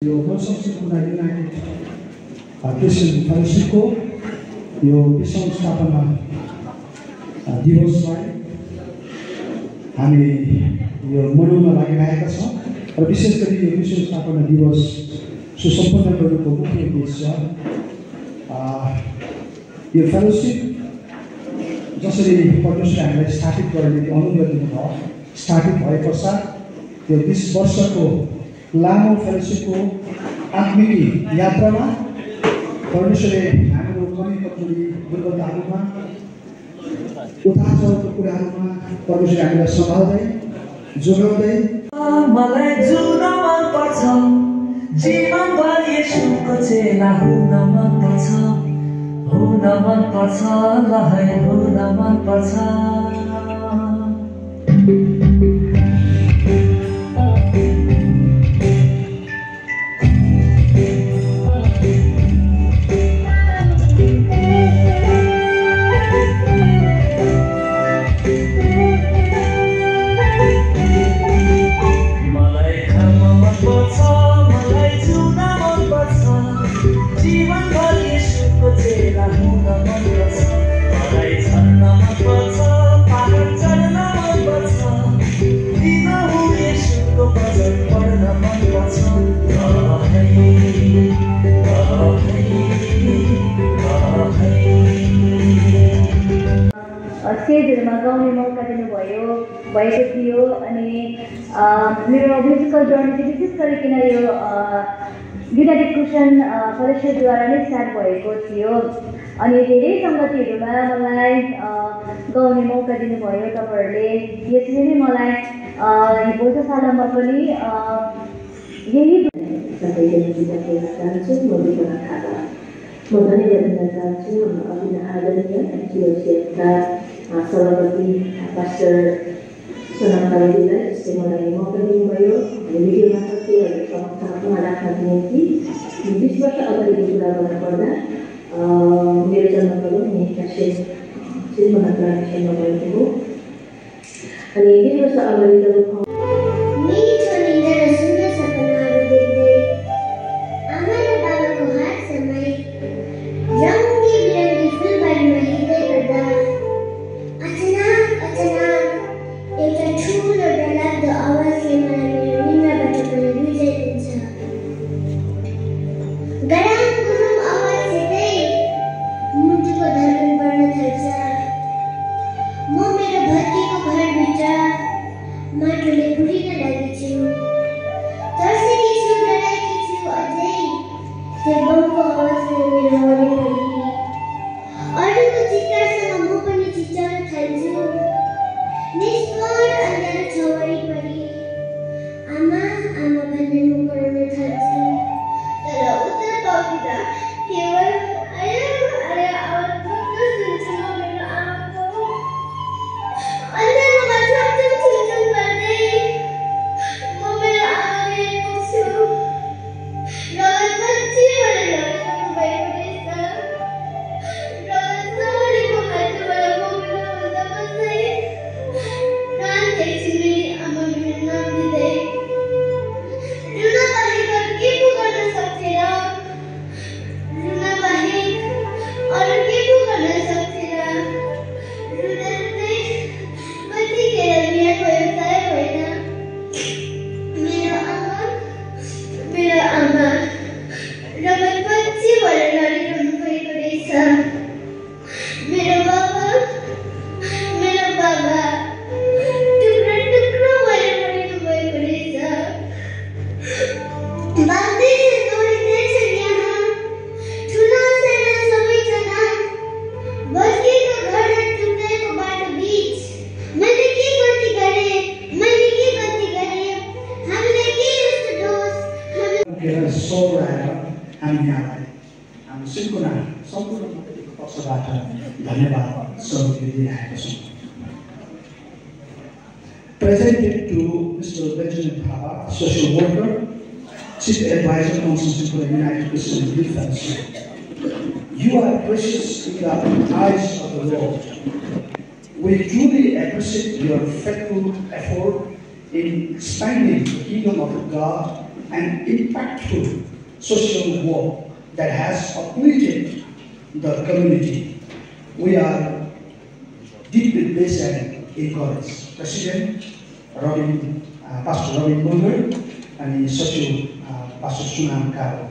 यो नवसंस्कृतिमा United Christian फेलोशिपको यो 20औं स्थापना दिवसलाई हामी यो मनाउन लागिरहेका छौँ र विशेष गरी यो 20औं स्थापना दिवस सुसम्पन्न गर्नुको मुख्य उद्देश्य यो फेलोशिप जसरी परमेश्वरले हामीलाई स्थापित गर्ने अनुमति दिनुभयो, स्थापित भए पश्चात यो 20 वर्षको लामो फेलोशिपको आत्मिक यात्रामा परमेश्वरले हाम्रो कमी कमजोरी दुर्बलताहरूमा उतार चढावको कुराहरूमा परमेश्वरले हामीलाई सम्हाल्दै जोगाउँदै मलाई जुन मन पर्छ जीवनभर येशूको चेला हुन मन पर्छ लहै हुन मन पर्छ। स्टेजहरूमा गाउने मौका भएको थियो अनि मेरो म्युजिकल जर्नी चाहिँ विशेष गरिकन यो युनाइटेड क्रिस्चियन फेलोशिपद्वारा नै स्टार्ट भएको थियो अनि धेरै सङ्गतिहरूमा मलाई गाउने मौका दिनुभयो तपाईँहरूले। यसरी नै मलाई हिजो सालमा पनि यही सभापति पास्टर सोनाम कालीलाई जसले मलाई मौका दिनुभयो भिडियोमा सत्यहरू समक्षमा राख्नको निम्ति 20 वर्ष अगाडिको कुरा गर्नुपर्दा मेरो जन्मको नेतासे सिर्जना क्लासमा भएको हो अनि 20 वर्ष अगाडि जब Presented to Mr. Benjamin Thapa, social worker, Chief Advisor Council for the United Christian Youth Fellowship. You are precious in the eyes of the Lord. We truly appreciate your faithful effort in expanding the kingdom of God and impactful social work that has uplifted the community. We are deeply blessed and encouraged. President Pastor Robin Munger and Social Pastor Sunam Karo.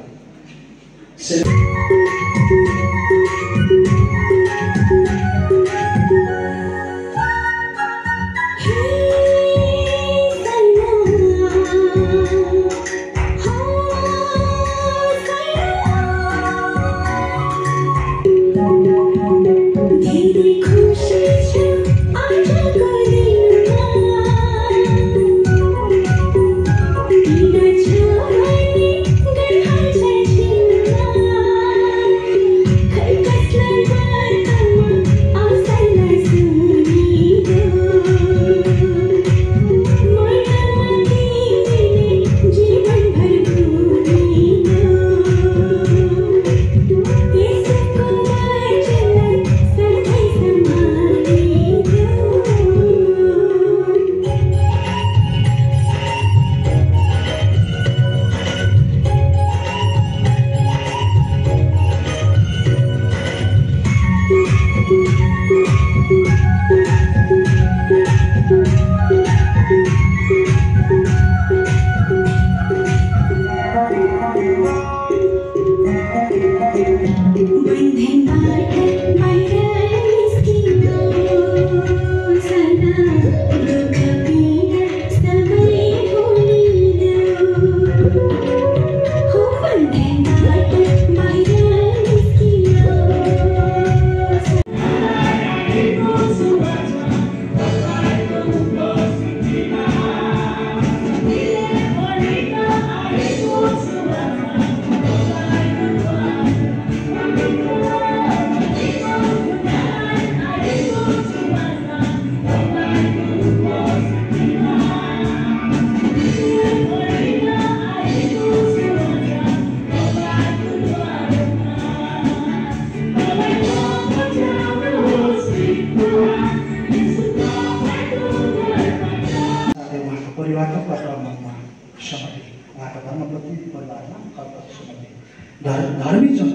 धर्मीजन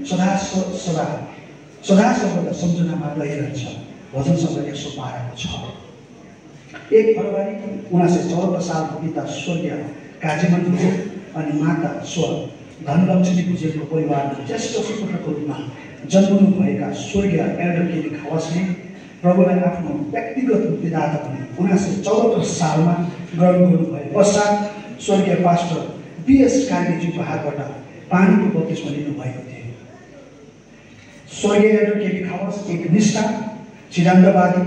सदा सर्वदा सम्झनामा रहिरहन्छ। भजन सङ्ग्रह 112 को 6। 1 फरवरी 1974 सालको पिता स्वर्गीय काजीमन भुजेल अनि माता स्व धनलक्ष्मी भुजेलको परिवारमा ज्येष्ठ सुपुत्रको रूपमा जन्मनु भएका स्वर्गीय एल्डर केली खवासले प्रभुलाई आफ्नो व्यक्तिगत मुक्तिदाता पनि 1974 सालमा ग्रहण गर्नुभए पश्चात स्वर्गीय पास्टर बीएस कार्कीजीको हातबाट पानीको बत्तिस्मा लिनुभएको थियो। स्वर्गीय एल्डर केली खवास एक निष्ठा सिद्धान्तवादी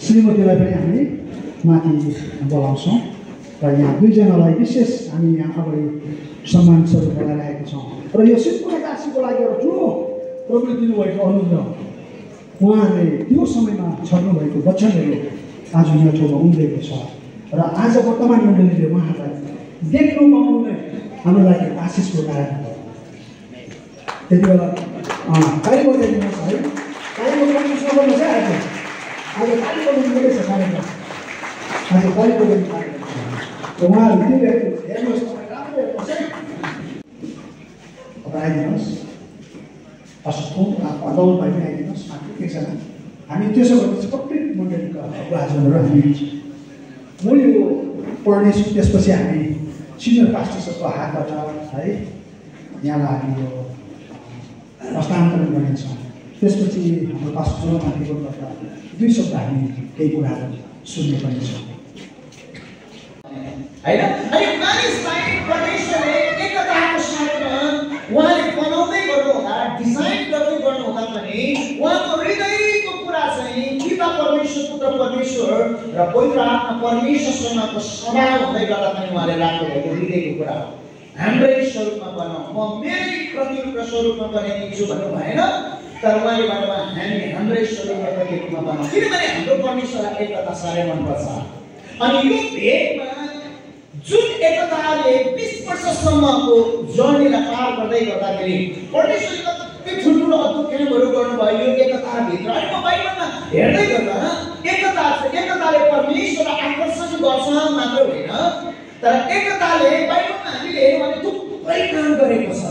श्रीमतीलाई पनि हामी माथि बोलाउँछौँ र यहाँ दुईजनालाई विशेष हामी यहाँ अगाडि सम्मान स्वरूप लगाइरहेका छौँ र यो सिन्कोना काशीको लागि एउटा ठुलो प्रकृति दिनुभएको अनुग्रह उहाँले त्यो समयमा छर्नुभएको वचनहरू आज यहाँ ठाउँमा उम्रेको छ र आज वर्तमान मण्डलीले उहाँलाई देख्नु पाउनु नै हाम्रो लागि आशिषको कारण हो। त्यति बेला ताली बजाइदिनुहोस् है। तालीको कम्पिटिसन गर्नु चाहिँ आज ताली बजाइदिनु छ कार्यक्रम, आज ताली बजाइदिनु कार्यक्रम र उहाँहरू त्यो हेर्नुहोस्, तपाईँ राम्रो हेर्नुहोस् है, तपाईँ आइदिनुहोस्, अदौल भाइ पनि आइदिनुहोस्, माथि एकजना हामी त्यसो गर्दा चाहिँ प्रत्येक मण्डलीका अग्रजहरू हामी म यो पढ्नेछु, त्यसपछि हामी सिनियर पास्टर्सहरूको हातबाट है यहाँलाई हामी यो हस्तान्तरण गर्नेछौँ। त्यसपछि हाम्रो पास्टर माथिबाट 2 शब्द हामी केही कुराहरू सुन्ने पनि छौँ हैन। अनि मानिसलाई परमेश्वरले एकताको साथमा उहाँले बनाउँदै गर्नुहुँदा, डिजाइन गर्दै गर्नुहुँदा पनि उहाँको हृदयको कुरा चाहिँ पिता परमेश्वर, पुत्र परमेश्वर र पवित्र आत्मा परमेश्वरसँगको स्वभाव हुँदै गर्दा पनि उहाँले राख्नु भएको हृदयको कुरा हो। हाम्रै स्वरूपमा बनाऊ, म मेरै प्रतिरूप र स्वरूपमा बनाइदिन्छु भन्नु भएन, तर उहाँले भन्नुभयो हामी हाम्रै स्वरूप र प्रतिरूपमा बनाऊ, किनभने हाम्रो परमेश्वरलाई एकता साह्रै मनपर्छ। अनि यो भेगमा जुन एकताले 20 वर्षसम्मको जर्नीलाई पार गर्दै गर्दाखेरि परमेश्वरले कति ठुल्ठुलो अद्भुत कामहरू गर्नुभयो यो एकताभित्र। अनि म बाइबलमा हेर्दै गर्दा एकताले परमेश्वरलाई आकर्षण गर्छ मात्र होइन, तर एकताले बाइबलमा हामीले हेर्यौँ भने थुप्रै काम गरेको छ।